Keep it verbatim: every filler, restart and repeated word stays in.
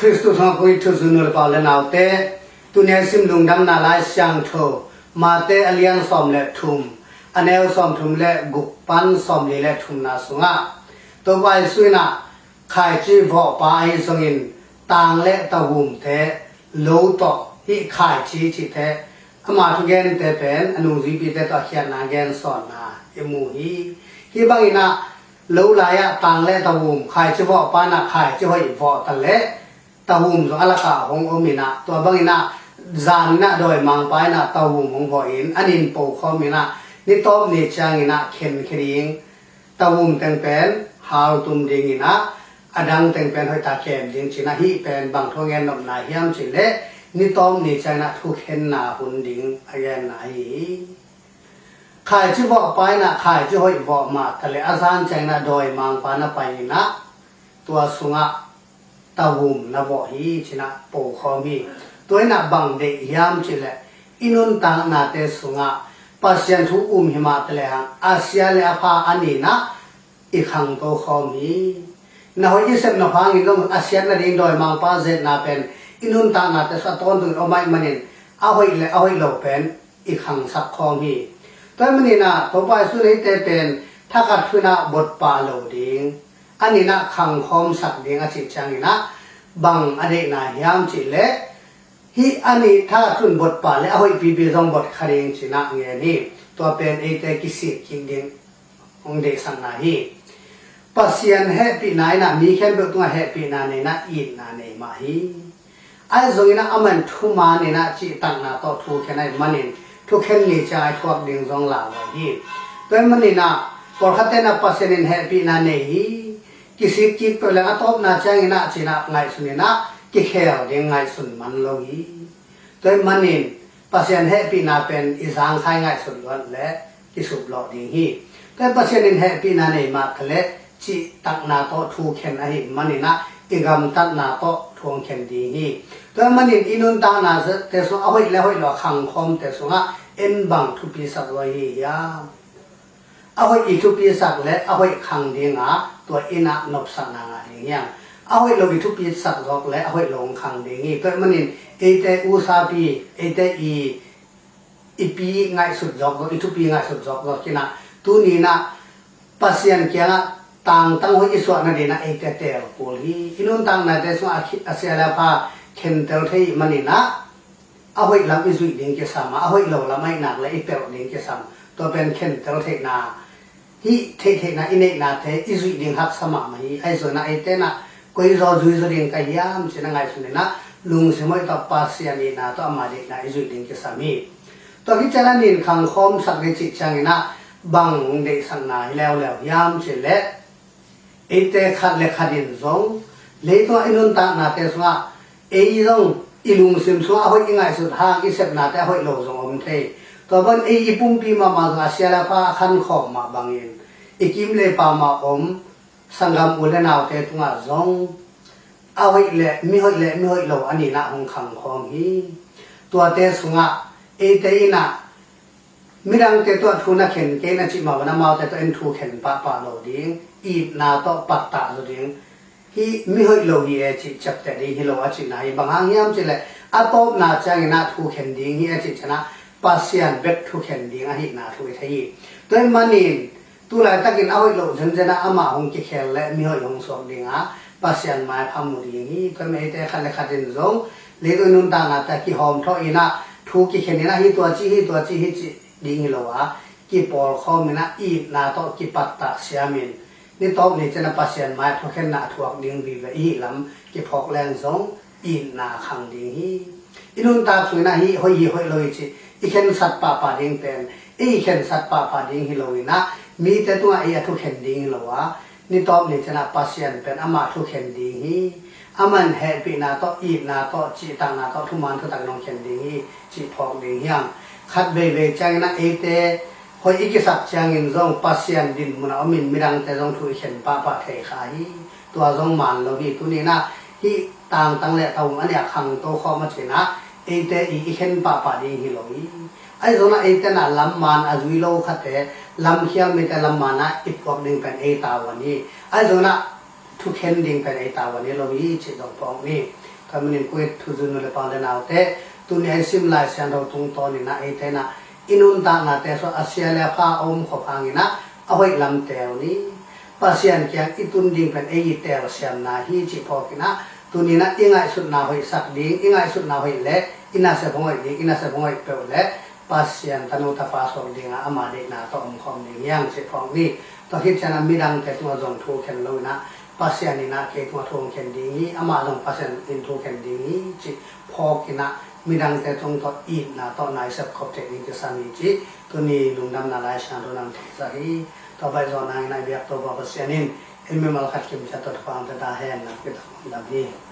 Khristu sungah kong it thuzui nu le pa u le naute, tuni a i sim Lungdamna Lai Siangtho Mate a lian sawm le thum, a neu sawm thum le guk pan sawm li le thumna sungah Topa Jesu in ah khaici vawhpa ahi zongin tang le tavumte, lo tawh hih khaici cihte ama thugente pen a nungzuipite tawh a khiatna gensawnna i mu hi. Hih bangin ah lo lai-ah tang le tavum, khaici vawhpa in ah khaici hoih vawh ta leh tavum zong a lakah hong om in ah, tua bangin ah zan in ah dawimangpa in ah tavum hong vawh in, a nin po khawm in ah ni tawp ni ciangin ah khenkhia ding. Tavum teng pen hal tum dingin ah, a dang teng pen hoih ta kem ding ci-in ah, hih pen bang thu a gen nopna hiam cih leh ni tawp ni ciangin ah thukhenna hun ding a genna ahi hi. Khaici vawhpa in ah khaici hoih vawh mah ta leh a zan ciangin ah dawimangpa na pai in ah tua sungah tavum na vawh hi ci-in ah po khawm hi. Tua in ah bang deih hiam cih leh i nuntaknate sungah Pasian thu um hi mah ta lehang a sia le a pha a ni in ah i khangto khawm hi. Na hoih i sep nop hangin zong a siat nading dawimangpa zetna pen i nuntaknate sungah a tawntung in om ahih manin a hoih le a hoih lo pen i khangsak khawm hi. Tua ahih manin ah Topa Jesu in eite pen thakhat thu in ah botpah lo ding, a ni in ah khangkhawmsak ding a cih ciangin ah bang a deihna hiam cih leh hih a ni thakhat thu in botpah leh a hoihpipi zong bot kha ding ci-in ah ngen hi. Tua pen eite kisik kik ding hong deihsakna hi. Pasian hehpihna in ah mi khempeuh tungah hehpihna nei in ah itna nei mah hi. Ahi zongin ah aman thuman in ah cihtakna tawh thukhen ahih manin thukhen ni ciang a i thuak ding zong lauhuai hi. Tua ahih manin ah pawlkhatte in ah Pasian in hehpihna nei hi, kisik kik peuh leng a tawpna ciangin ah ci-in ah ngaihsun in ah kikhel ding ngaihsun man lo hi. Tua ahih manin Pasian hehpihna pen i zangkhai ngaihsut luat leh kisuplawh ding hi. Tua ahih Pasian in hehpihna nei mah ta leh cihtakna tawh thukhen ahih manin ah i gamtatna tawh thu hong khen ding hi. Tua ahih manin i nuntaknate sungah a hoih le a hoih lo a khangkhawmte sungah en bang thupisak zaw i hi hiam? A hoih i thupisak leh a hoih khang ding a, tua in ah nopsakna ngah ding hi hang. A hoih lo i thupisak zawk leh a hoih lo hong khang ding hi. Tua ahih manin eite usapi, eite i, i pi ngaihsut zawk zawk, i thupi ngaihsut zawk zawk in ah tuni in ah Pasian kiangah tangtang hoih i suah nading in ah eite teel kul hi. I nuntaknate sungah a khi-, a sia le a pha khentel thei ahih manin ah a hoih lam i zuih ding kisam a, a hoih lo lam ahih nak leh i pelh ding kisam. Tua pen khentel theihna, hih theihtheihna i neihnate i zuih ding haksa mahmah hi. Ahi zongin ah eite in ah koi zaw zui zaw ding ka hiam ci-in ah ngaihsun in ah lungsim hoih tawh Pasian itna tawh ama deihna i zuih ding kisam hi. Tua khit ciang a nin khangkhawmsak ding cih ciangin ah bang deihsakna hi leuleu hiam cih leh eite khat le khat in zong leitungah i nuntaknate sungah ei zong i lungsim sungah a hoih i ngaihsut hang i sepnate a hoih lo zong om thei. Tua bang ei i pumpi mahmah zong a sia le a pha a khankhawm mah bangin i kim le pam ah om sanggam u le naute tungah zong a hoih le mi hoih le mi hoih lo a ni in ah hong khangkhawm hi. Tuate sungah eite in ah midangte tungah thu na khen kei in a cih mah bangin amaute tungah en thu khen pahpah lo ding, itna tawh pattah zaw ding. Hih mi hoih lo hi e cih ciapteh ding hi lo a cihna hi. Bang hang hiam cih leh a tawpna ciangin ah thu khen ding hi a cih ciangin ah Pasian bek thu khen ding ahihna thu i thei hi. Tua ahih manin tu laitakin a hoih loh zenzen ah amah hong kikhel leh mi hoih hong suak ding a, Pasian maipha mu ding hi. Tua ahih manin eite khat le khat in zong leitung i nuntaknate kihawm thawh in ah thu kikhen in ah hih tua ci, hih tua ci, hih ci ding hi lo a, kipawlkhawm in ah itna tawh kipattah siamin ni tawp ni ciang a Pasian mai-ah thukhenna a thuak ding vive i hih lam kiphawk leng zong itna khang ding hi. I nuntak sungin ah hih hoih hi, hoih lo hi cih i khensat pahpah ding pen ei i khensat pahpah ding hi lo in ah mite tungah ei a thukhen ding hi lo a, ni tawp ni ciang a Pasian pen amah thukhen ding hi. Aman hehpihna tawh, itna tawh, cihtakna tawh, thuman thutak in hong khen ding hi cih phawk ding hi hang. Khat veivei ciangin ah eite hoih i kisak ciangin zong Pasian dinmun ah om in midangte zong thu i khen pahpah thei kha hi. Tua zong man lo hi. Tuni in ah hih tangtang le tawm a nih a khangto khawm a cih in ah eite i, i khen pahpah ding hi lo hi. Ahi zongin ah eite in ah lam man a zui lo khate, lam khial mite lam man ah i puak ding pen ei tavuan hi. Ahi zongin ah thukhen ding pen ei tavuan hi lo hi cih zong phawk ni. Tua manin khuit thuzui nu le pa le naute, tuni a i sim Lai Siangtho tungtawn in ah eite in ah i nuntaknate sung a sia le a pha a om khop hangin ah a hoih lam teel ni. Pasian kiang i tun ding pen ei i telsiamna hi cih phawk in ah, tuni in ah i ngaihsutna hoihsak ding, i ngaihsutna hoih le i nasep hong hoih ding, i nasep hong hoih peuh le Pasian tanu tapa suak ding a ama deihna tawh omkhawm ding hi hang cih phawk ni. Tua khit ciangin ah midangte tungah zong thu khen lo in ah Pasian in ah kei tungah thu hong khen ding hi, amah zong Pasian in thu khen ding hi cih phawk in ah midangte tung tawh itna tawh na i sep khop theih ding kisam hi cih tuni Lungdamna Lai Siangtho in ah hong theihsak hi. Tua baih zawh nangin ah i biak Topa Pasian in ei mimal khat kimciat tawh thupha hong pia ta hen. Nakpi takin lungdam hi.